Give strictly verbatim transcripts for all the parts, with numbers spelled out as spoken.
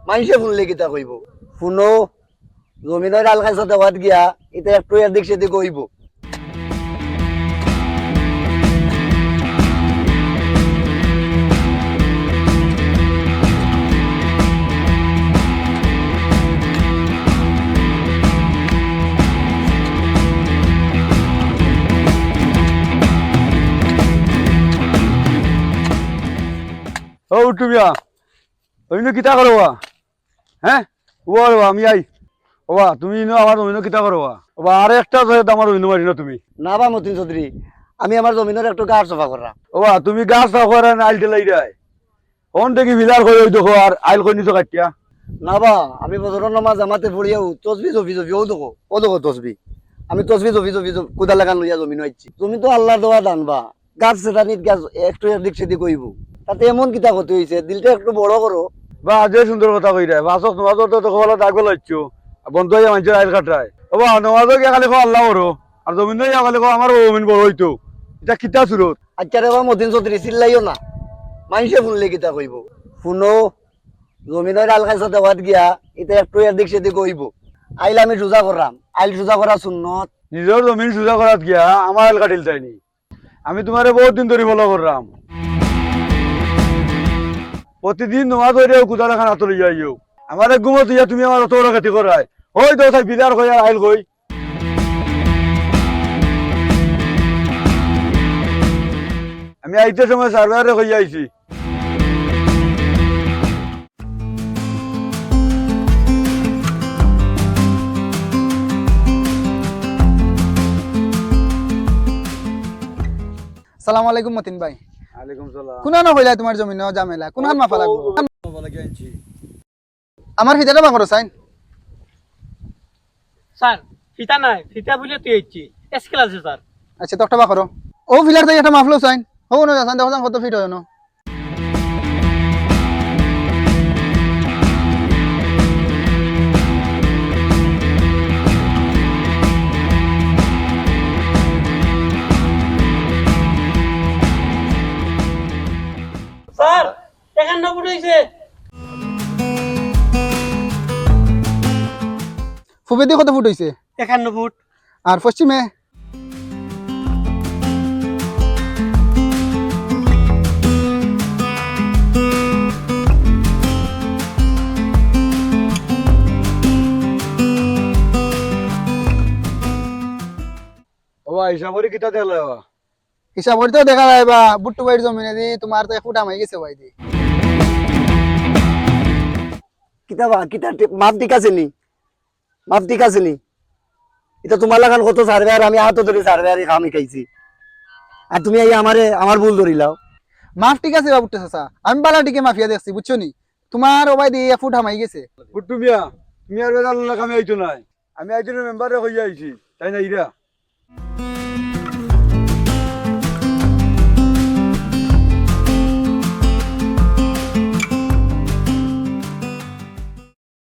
মাইনষে হুনলে কিতা কইবো? হুনো, জমিনর আইল-কাইছা দেওয়াত গিয়া ইতা একটু এদিক সেদিক অইবো। ও বুট্টু মিয়া, অইন্য কিতা করো বা? হে? ও বা, আমি আই। ও বা, তুমি ইনো আমার জমিনো কিতা করো বা? ও বা, আরে একটা জয়েদ আমার জমিনো মারি না তুমি। না বা মতিন চৌধুরী, আমি আমার জমিনর একটু গাছ সাফা কররাম। ও বা, তুমি গাছ সাফা করায় না আইল ঠেলাইরায়? অন দেখি ফিলার কই অউ দেখো, আর আইল কই নিছো কাটিয়া? না বা, আমি ফজরর নামাজ জামাতে পড়িয়াউ তসবি জপি জপি অউ দেখো, অউ দেখো তসবি। আমি তসবি জপি জপি জপ-, কুদাল লাখান লইয়া জমিনো আইছি। জমিন তো আল্লার দেওয়া দান বা। গাছ ছেটানিত গাছ একটু এদিক সেদিক অইবো। তাতে এমন কিতা ক্ষতি অইছে? দিলটা একটু বড় করো। বা, যে সুন্দর কথা কইরায়। পাঁচ ওয়াক্ত নমাজ পড়তে তো কপালো দাগ লাগাইছো। আর বন্ধ অইয়া মাইনষর আইল কাটায়। ও বা, নমাজো গিয়া খালি কও আল্লা করো। আর জমিনো গিয়া খালি কও আমার জমিন বড় অইতো। ইটা কিতা সুরত? আইচ্ছা রে বা মতিন চৌধুরী, চিল্লাইও না। মাইনষে হুনলে কিতা কইবো? হুনো, জমিনর আইল-কাইছা দেওয়াত গিয়া ইতা একটু এদিক সেদিক অইবো। আইল আমি সুজা কররাম। আইল সুজা করা সুন্নত। নিজর জমিন সুজা করাত গিয়া আমার আইল কাটিলতায়নি। আমি তুমারে বউত দিন ধরি follow কররাম। প্রতিদিন নমাজ পড়িয়াউ কুদাল লাখান আতো লইয়া আইও। আমারে ঘুমো থইয়া তুমি আমার অত বড় ক্ষতি কররায়। অউ দেখো চাই ফিলার কই আর আইল কই। আমি আইতে সময় surveyor-রে কইয়া আইছি। সালাম আলাইকুম মতিন ভাই। ওয়ালাইকুম সালাম। কুনানো কইলা তুমার জমিনো ঝামেলা? কুনখান মাফা লাগবো? মাফা লাগি আনছি। আমার ফিতাটা বার করো চাইন। স্যার, ফিতা নাই, ফিতা বুলে তুই আইছি। স্কেল আছে স্যার। আইচ্ছা, তো একটা বার করো। অউ ফিলার থাকি একটা মাফ লও চাইন। অউ না, চাইন, দেখো চাইন কত ফিট অয় না। স্যার, একান্ন ফুট অইছে। পূবেদি কত ফুট অইছে? একান্ন ফুট। আর পশ্চিমে? ও ভাই, হিসাব করি কিতা দেখলে বা? হিসাব করি তো দেখা যায় বা, বুট্টু ভাইর জমিনেদি তুমার তো এক ফুট হামাই গেছে ভাইদি। কিতা বা, কিতা ঠিক, মাপ ঠিক আছে নি? মাপ ঠিক আছে নি? ইটা তুমার লাখান কত surveyor, আমি আতো ধরি surveyor-ই কাম হিকাইছি। আর তুমি আইয়া আমারে, আমার ভুল ধরিলাও। মাপ ঠিক আছে বা বুট্টু চাচা, আমি বালা ঠিকে মাপিয়া দেখছি, বুঝছো নি? তুমার ও ভাইদি এক ফুট হামাই গেছে। বুট্টু মিয়া, তুমি আর বেজাল না কামে আইতো নায়। আমি আইতে মেম্বাররে কইয়া আইছি, তাইন আইরা।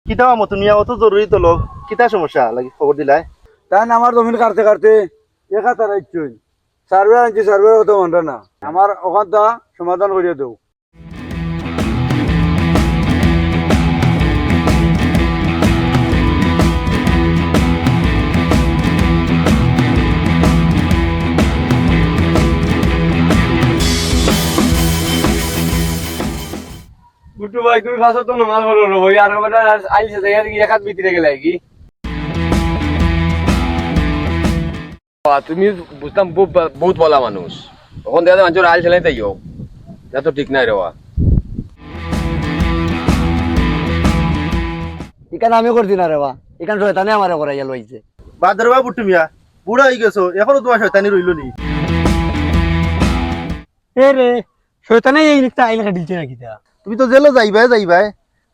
কিতা বা মতিন মিয়া, অত জরুরি তলব, কিতা সমস্যা লাগি খবর দিলায়? তাইন আমার জমিন কাটতে কাটতে এক হাত হারাইছইন। Surveyor আনছি, surveyor-র কথা মানরা না। আমার অখানতা সমাধান করিয়া দেও। বুট্টু ভাই, তুমি পাঁচ ওয়াক্ত নমাজ পড়ো রে ভাই, আর বেটা আইল ঠেলাইয়া এক হাত ভিতরে গেলায় গি? বা, তুমি বুঝতাম বউ-, বউত ভালা মানুষ। অখন দেখা যায় মানষর আইল ঠেলাইতায়, ইটা তো ঠিক নায় রে বা। ইখান আমি করছি না রে বা, ইখান শয়তানে আমারে করাইয়া লইছে। বাদ দে রে বা বুট্টু মিয়া, বুড়া অইগেছো, অখনো তুমার শয়তানি রইলো নি? এ রে, শয়তানে এই রিক্সা আইল কাটিলছে না কিতা? তুমি তো জেলো যাইবায়, যাইবায়।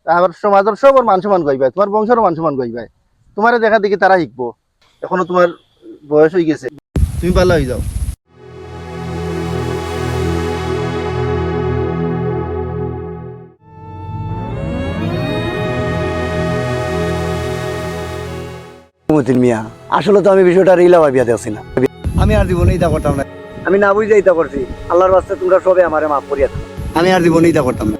আমার সমাজর সবর মান সম্মান গাইবায়, তুমার বংশর মান সম্মান গাইবায়। তুমারে দেখা দেখি তারা হিকবো। অখনো তুমার বয়স অইগেছে, তুমি ভালা অইযাও। মতিন মিয়া, আসলে তো আমি বিষয়টা ইলা ভাবিয়া দেখছি না। আমি আর জীবনে ইতা করতাম না। আমি না বুঝিয়া ইতা করছি। আল্লার ওয়াস্তে তুমরা সবে আমারে মাফ করিয়া দেও। আমি আর জীবনে ইতা করতাম না।